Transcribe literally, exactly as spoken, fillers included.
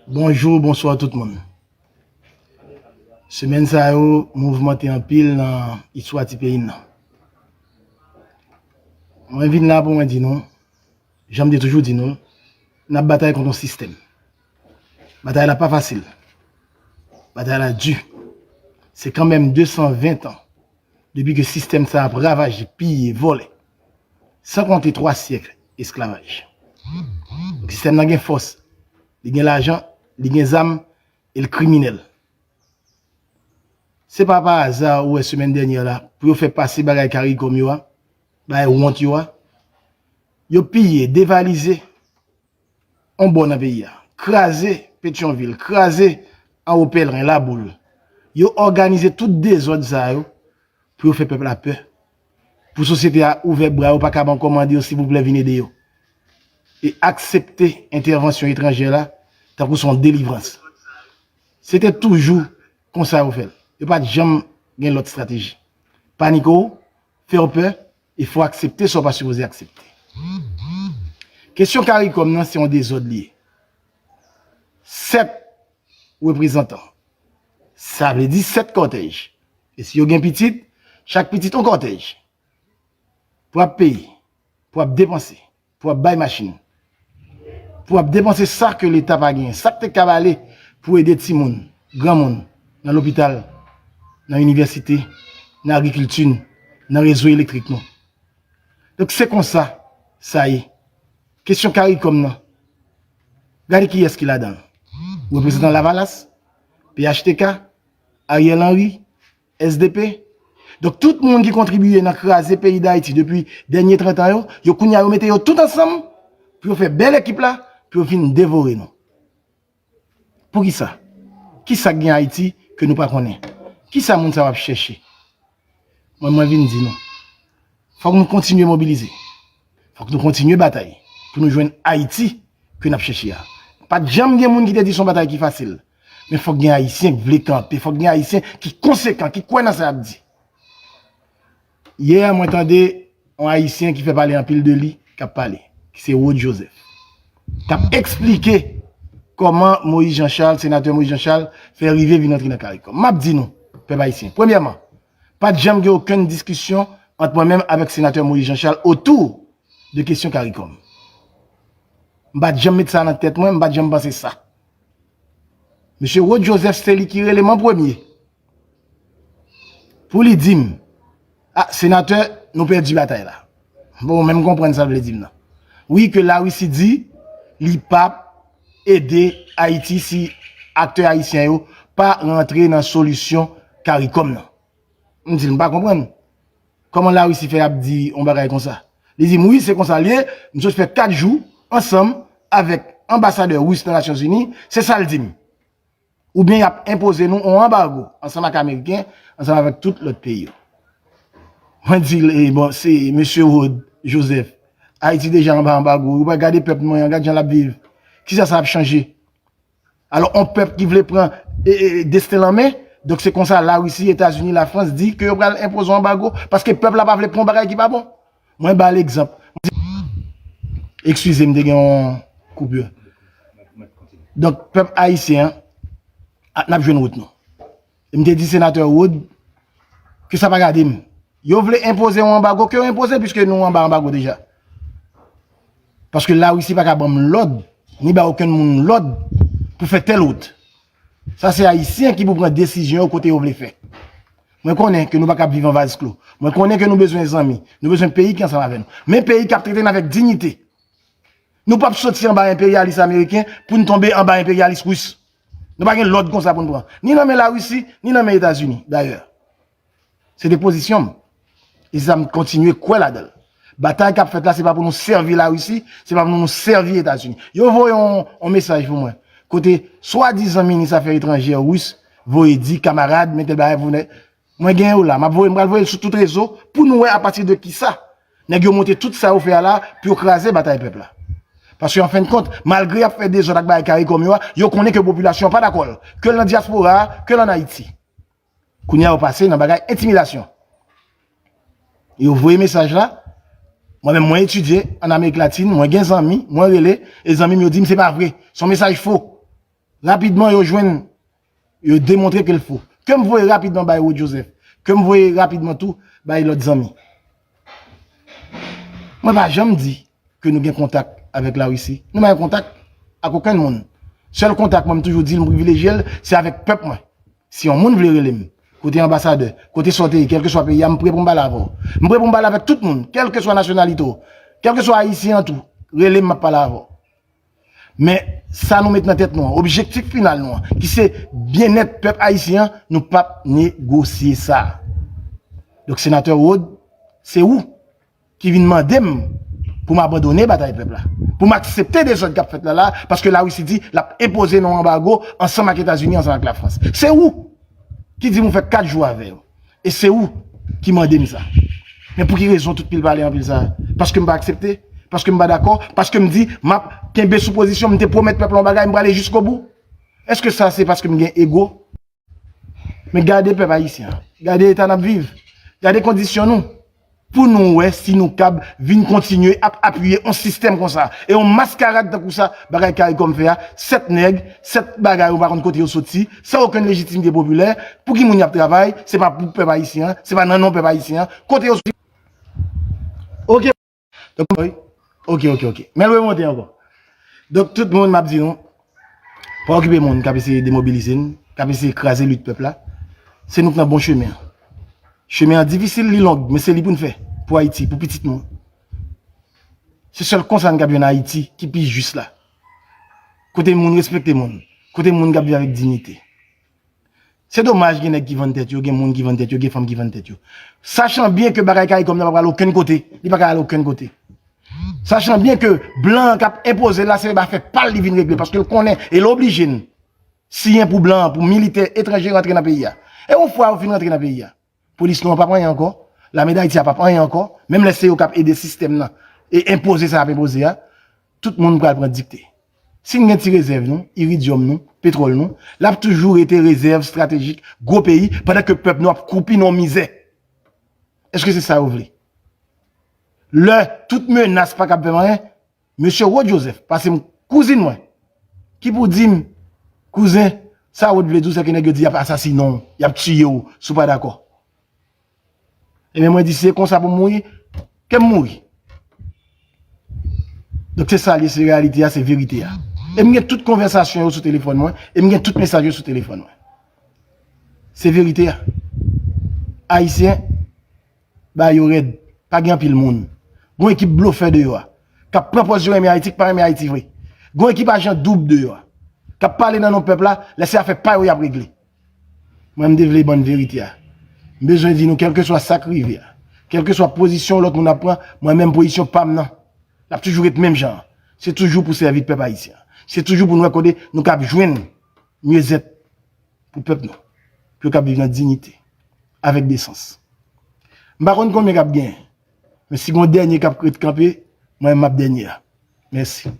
Bonjou, bonswa tout moun. Semèn sa yo mouvmante anpil nan istwa ti peyi n nan. Mwen vin la pou mwen di nou, jan m te toujou di nou, n ap batay kont yon sistèm. Batay la pa fasil. Batay la di. Se kanmenm de san ven tan depi ke sistèm sa ap ravaje, piye, vòlè. San konte twa syèk esklavaj. Sistèm nan gen fòs, li gen lajan, li gen zam, e l kriminèl. Se pa pa aza ou wè semèn dènyè la, pou yo fè pase bagay CARICOM yo a, bagay wont yo a, yo piye, devalize yon bò nan peyi a, kraze Petyonvil, kraze Anwo Pèlren, Laboul. Yo òganize tout dezòd sa yo pou yo fè pèp la pè. Pou sosyete a ouvè bra yo, pa kab ankò mande yo silvouplè vin ede yo. E aksepte entèvansyon etranjè la tankou se yon delivrans. Se te toujou konsa yo fè l. Yo pa t janm gen lòt estrateji. Panike w, fè w pè, e fè w aksepte sa w pa sipoze aksepte. Kesyon CARICOM nan se yon dezòd li ye. Sèt reprezantan. Sa vle di sèt kòtèj. E si yo gen pitit, chak pitit yon kòtèj. Pou ap peye, pou ap depanse, pou ap bay machin, pou ap depanse sa ke Leta pa genyen, sa k te kab ale pou ede timoun, granmoun, nan lopital, nan inivèsite, nan agrikilti n, nan rezo elektrik nou. Donk se konsa sa ye. Kesyon CARICOM nan, gade kiyès ki ladan l. Reprezantan Lavalas, P H T K, Ariel Henry, S D P. Donk tout moun ki kontribiye nan kraze peyi Dayiti depi dènye trant an yo, yo kounye a yo mete yo tout ansanm pou yo fè bèl ekip la, pou yo vin devore nou. Poukisa? Kisa k gen Ayiti ke nou pa konnen? Kisa moun sa yo ap chèche? Mwen, mwen vin di nou, fòk nou kontinye mobilize. Fòk nou kontinye batay pou nou jwenn Ayiti ke n ap chèche a. Pa t janm gen moun ki te di se yon batay ki fasil. Men fòk gen Ayisyen k vle kanpe, fòk gen Ayisyen ki konsekan, ki kwè nan sa y ap di. Yè, mwen tande yon Ayisyen ki fè pale anpil de li, k ap pale, ki se Rod Joseph, k ap eksplike kòman Moïse Jean Charles, senatè Moïse Jean Charles, fè rive vin antre nan CARICOM. M ap di nou, pèp ayisyen, premyèman, pa t janm gen okenn diskisyon ant mwen menm avèk senatè Moïse Jean Charles otou de kesyon CARICOM. M pa t janm met sa nan tèt mwen, m pa t janm panse sa. Mesye Rod Joseph se li ki rele m an premye pou li di m, "A, senatè, nou pèdi batay la." Bon, menm konprann sa l vle di m nan. Wi, ke Larisi di li p ap ede Ayiti si aktè ayisyen yo pa rantre nan solisyon CARICOM nan. M di l, "M pa konprann. Kòman Larisi fè ap di yon bagay konsa?" Li di m, "Wi, se konsa l ye. M sot fè kat jou ansanm avèk anbasadè ris nan Nasyonzini. Se sa l di m. Oubyen y ap enpoze nou yon anbago ansanm ak Ameriken, ansanm avèk tout lòt peyi yo." Mwen di l, "E bon, se mesye Rod Joseph, Ayiti deja anba anbago. Ou pa gade pèp nou an, gad jan l ap viv. Kisa sa ap chanje?" Alò, yon pèp ki vle pran, e, e, desten l an men, donk se konsa Larisi, Etazini, Lafrans di ke yo pral enpoze yon anbago, paske pèp la pa vle pran yon bagay ki pa bon. Mwen ba l egzanp. Mwen di, eskize m, te gen yon koupure. Donk, pèp ayisyen an, a, n ap jwenn wout nou. E m te di senatè Rod ke sa pa gade m. Yo vle enpoze yon anbago, ke yo enpoze, piske nou anba anbago deja. Paske Larisi pa ka ban m lòd, ni ba okenn moun lòd pou fè tèl wout. Sa se Ayisyen ki pou pran desizyon yo kote yo vle fè. Mwen konnen ke nou pa ka ap viv an vaz klo. Mwen konnen ke nou bezwen zanmi. Nou bezwen peyi ki ansanm avè nou. Men peyi k ap trete n avèk diyite. Nou p ap soti anba enperyalis ameriken pou n tonbe anba enperyalis ris. Nou pa gen lòd konsa pou n pran. Ni nan men Larisi, ni nan men Etazini, dayè. Se te pozisyon m. E se sa m kontinye kwè ladan l. Batay k ap fèt la, se pa pou nou sèvi Larisi, se pa pou nou sèvi Etazini. Yo voye yon, yon mesaj pou mwen. Kote swadizan minis afè etranjè ris voye di kamarad, men tèl bagay pou nèg. Mwen gen yo la, m ap voye, m pral voye l sou tout rezo pou nou wè apati de kisa nèg yo monte tout sa yo fè a la pou yo kraze batay pèp la. Paske an fen de kont, malgre y ap fè dezòd ak bagay CARICOM yo a, yo konnen ke popilasyon an pa dakò l, ke l nan dyaspora a, ke l ann Ayiti. Kounye a yo pase nan bagay entimidasyon. Yo voye mesaj la. Mwen menm, mwen etidye ann Amerik Latin, mwen gen zanmi, mwen rele, e zanmi m yo di m se pa vre. Se yon mesaj fo. Rapidman, yo jwenn, yo demontre ke l fo. Ke m voye rapidman bay Rod Joseph. Ke m voye rapidman tou bay lòt zanmi. Mwen pa janm di ke nou gen kontak avèk Larisi. Nou pa gen kontak ak okenn moun. Sèl kontak mwen, m toujou di l, m privilejye l, se avèk pèp mwen. Si yon moun vle rele m, kote anbasadè, kote sa w te ye, kèlkeswa peyi a, m pre pou m pale avè w. M pre pou m pale avèk tout moun, kèlkeswa nasyonalite w, kèlkeswa ayisyen an tou, rele m, m ap pale avè w. Men, sa nou met nan tèt nou an, objektif final nou an, ki se byennèt pèp ayisyen an, nou p ap negosye sa. Donk, senatè Rod, se ou ki vin mande m pou m abandone batay pèp la, pou m aksepte dezòd k ap fèt la la, paske Larisi di l ap enpoze nou anbago ansanm ak Etazini, ansanm ak Lafrans. Se ou ki di m ou fè kat jou avè yo. E se ou ki mande m sa. Men pou ki rezon tout pil pale anpil sa? Paske m pa aksepte? Paske m pa dakò? Paske m di m ap kenbe sou pozisyon, m te pwomèt pèp la yon bagay, m prale jiskobou? Èske sa se paske m gen ego? Men gade pèp ayisyen an. Gade eta n ap viv. Gade kondisyon nou. Pou nou wè si nou kab vin kontinye ap apiye yon sistèm konsa. E yon maskarad tankou sa, bagay Caricom fè a, sèt nèg, sèt bagay ou pa konn kote yo soti, san okenn lejitimite popilè, pou ki moun y ap travay, se pa pou pèp ayisyen an, se pa nan non pèp ayisyen an, kote yo soti. Ok. Donk, wi. Ok, ok, ok. Men l remonte ankò. Donk, tout moun, m ap di nou, pa okipe moun k ap eseye demobilize n, k ap eseye kraze lit pèp la. Se nou k nan bon chemen an. Chemen an difisil, li long, men se li pou n fè. Pou Ayiti, pou pitit nou. Se sèl konsa n kab jwenn Ayiti ki pi jis la. Kote moun respekte moun. Kote moun k ap viv avèk diyite. Se domaj gen nèg ki vann tèt yo, gen moun ki vann tèt yo, gen fanm ki vann tèt yo. Sachan byen ke bagay Caricom nan pa pral okenn kote, li pa ka al okenn kote. Sachan byen ke blan an k ap enpoze l la, se afè pa l li vin regle, paske l konnen e l oblije n siyen pou blan an, pou militè etranje rantre nan peyi a. E yon fwa yo fin rantre nan peyi a, polis nou an p ap anyen ankò, lame Dayiti a p ap anyen ankò, menm lè se yo k ap ede sistèm nan e enpoze sa y ap enpoze a, tout moun pral pran dikte. Si n gen ti rezèv nou, iridyòm nou, petwòl nou, l ap toujou rete rezèv estratejik gwo peyi, pandan ke pèp nou ap kwoupi nan yon mizè. Èske se sa yo vle? Lè tout menas pa kab fè m anyen, mesye Rod Joseph, pase m kouzin mwen, ki pou di m, kouzen, sa Rod vle di w, se ke nèg yo di y ap asasinen w, y ap tiye w, si w pa dakò. Ebyen, mwen di, si se konsa pou m mouri, ke m mouri. Donk, se sa l ye, se reyalite a, se verite a. E m gen tout konvèsasyon yo sou telefòn mwen, e m gen tout mesaj yo sou telefòn mwen. Se verite a. Ayisyen, ba yo rèd. Pa gen anpil moun. Gon ekip blofè deyò a, k ap pran pòz yo renmen Ayiti, k pa renmen Ayiti vre. Gon ekip ajan doub deyò a, k ap pale nan non pèp la, lè se afè pa yo y ap regle. Mwen, m te vle ban n verite a. M bezwen di nou, kèlkeswa sa k rive a, kèlkeswa pozisyon lòt moun ap pran, mwen menm pozisyon pa m nan, l ap toujou ret menm jan an. Se toujou pou sèvi pèp ayisyen an. Se toujou pou n wè kote nou kab jwenn myezèt pou pèp nou, pou yo kab viv nan diyite, avèk desans. M pa konn konbyen k ap genyen, men si gon dènye k ap ret kanpe, mwen menm m ap dènye a. Mèsi.